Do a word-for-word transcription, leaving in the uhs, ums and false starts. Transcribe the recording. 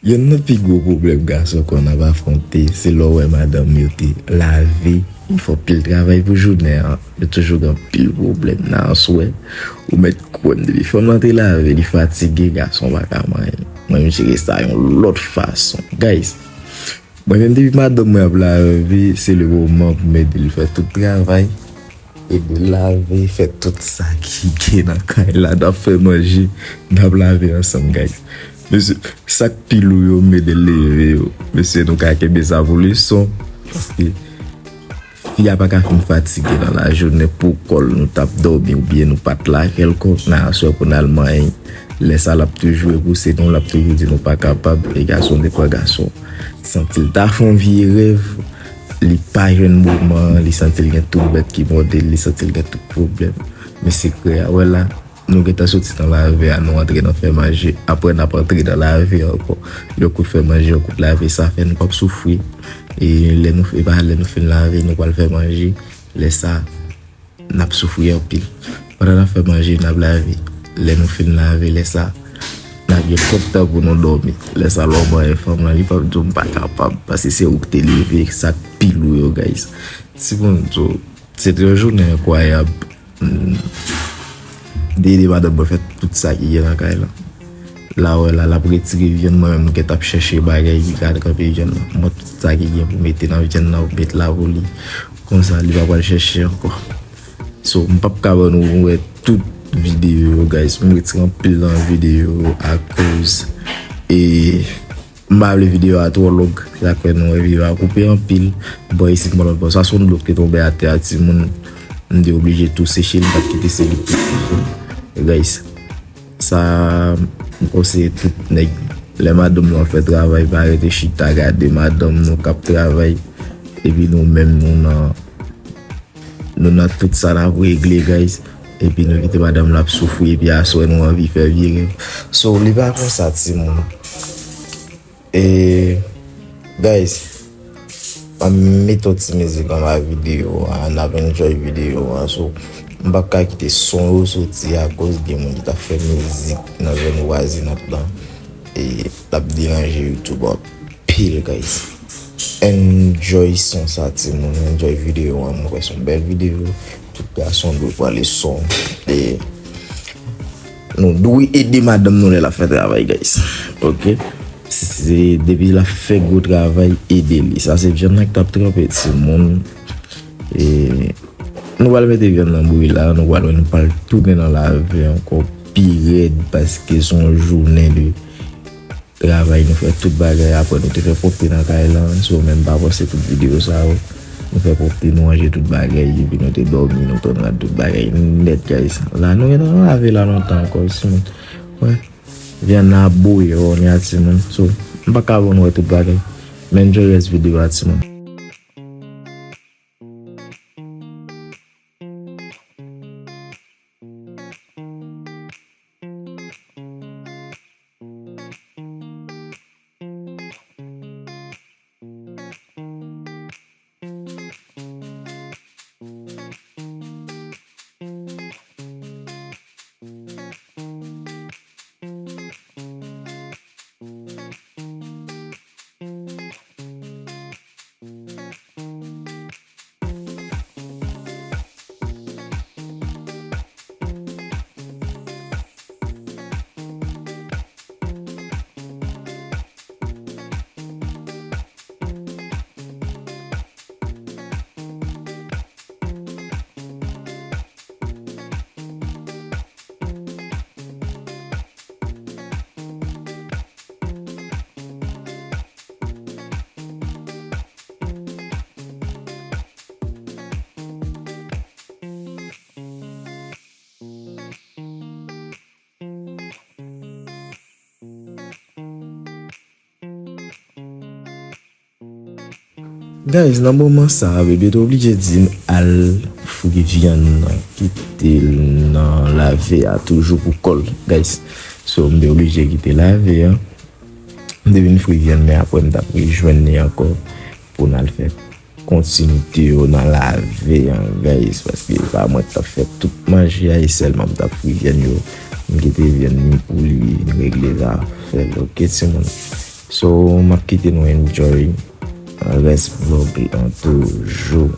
Yonn nan pi gwo pwoblèm gason konn ap afwonte, se lè w wè madanm yo te lave, yo fè anpil travay pou jounen an, yo toujou gen anpil pwoblèm nan aswè, ou mèt kwè m depi fanm nan te lave, li fatige, gason pa ka manyen. Mwen, m jere sa yon lòt fason. Guys, mwen menm depi madanm mwen ap lave, se le moman pou m ede l fè tout travay, ede l lave, fè tout sa ki gen nan kay la, n ap fè manje, n ap lave ansanm, guys. Mesye, sa k pi lou yo, m ede l leve yo. Mesye, nou ka kenbe sa pou leson, paske fi a pa ka fin fatige nan lajounen pou kò l, nou t ap dòmi oubyen nou pa t lage l kò, nan aswè pou n al manyen. Lè sa, l ap toujou repouse nou, l ap toujou di nou pa kapab, e gason devan gason. Santi l ta fè yon vye rèv, li pa jwenn moman an, li santi l gen tout bèt ki mòde l, li santi l gen tout pwoblèm. Men sekrè a, wè la, nou gentan soti nan lave a, nou antre nan fè manje, apre n ap antre nan lave ankò. Yon kout fè manje, yon kout lave, sa fè nou p ap soufri. E lè nou, e pa lè nou fin lave, nou pral fè manje. Lè sa, n ap soufri anpil. Pandan n ap fè manje, n ap lave. Lè nou fin lave, lè sa, n ap gen kèk tan pou nou dòmi. Lè sa, lè w manyen fanm lan, li p ap di w m pa kapab, paske se ou ki te leve, sa k pi lou yo, guys. Timoun, so, se te yon jounen enkwayab. M te ede madanm mwen fè tout sa ki gen nan kay lan. La, wè la, l ap retire vyann, mwen menm, m gentan ap chèche bagay ki ka kanpe vyann nan. Mwen, tout sa ki gen pou mete nan vyann nan, ou met la pou li. Konsa, li pa pral chèche ankò. So, m p ap ka ban nou wè tout videyo yo, guys. M retire anpil nan videyo yo akoz, e, m pa vle videyo a twò long. Se sa k fè nou wè videyo a koupe anpil. Bò isit, bò lòt bò. Sa se yon dlo ki te tonbe atè a, timoun. M te oblije tou seche l, m pa t kite se li pou seche. Guys, sa, m konseye tout nèg. Lè madanm nou ap fè travay, pa rete chita gade madanm nou k ap travay. Epi nou menm, nou nan, nou nan tout sa n ap regle, guys. Epi nou kite madanm la ap soufri, epi aswè nou anvi fè vye rèv. So, li pa konsa, timoun. E, guys, m ap mete yon ti mizik anba videyo a, n ap enjoy videyo a. So, m p ap ka kite son yo soti akoz gen moun ki t ap fè mizik nan zòn vwazinat lan. E, l ap deranje YouTube anpil, guys. Enjoy son sa, timoun. Enjoy videyo a. Mwen kwè se yon bèl videyo. Tout gason dwe pran leson. E, nou dwe ede madanm nou lè l ap fè travay, guys. Ok? Se depi l ap fè gwo travay, ede li. Sa se vyann nan ki t ap tranpe, timoun. E, nou pral mete vyann nan bouyi la, nou pral wè, nou pral tounen nan lave ankò pi rèd, paske se yon jounen de travay, nou fè tout bagay, apre nou te fè pwòpte nan kay lan, so, menm pa panse tout videyo sa yo, nou fè pwòpte, nou ranje tout bagay, epi nou te dòmi, nou tann rad tout bagay nèt, guys. La, nou gentan lave la lontan ankò, timoun. Wè, vyann nan ap bouyi, wè, timoun. So, m pa ka ban nou wè tout bagay. Men enjoy rès videyo a, timoun. Guys, nan moman sa a, bebe te oblije di m al fouye vyann nan, kite l nan lave a toujou pou kò l, guys. So, m te oblije kite lave a. M te vin fri vyann, men apre m t ap rejwenn li ankò pou n al fè kontinite yo nan lave an, guys, paske se pa mwen k t ap fè tout manje a, e sèlman m t ap fri vyann yo. M kite vyann ni pou li, n regle zafè l, ok, timoun? So, m ap kite nou enjoy rès vlog lan toujou.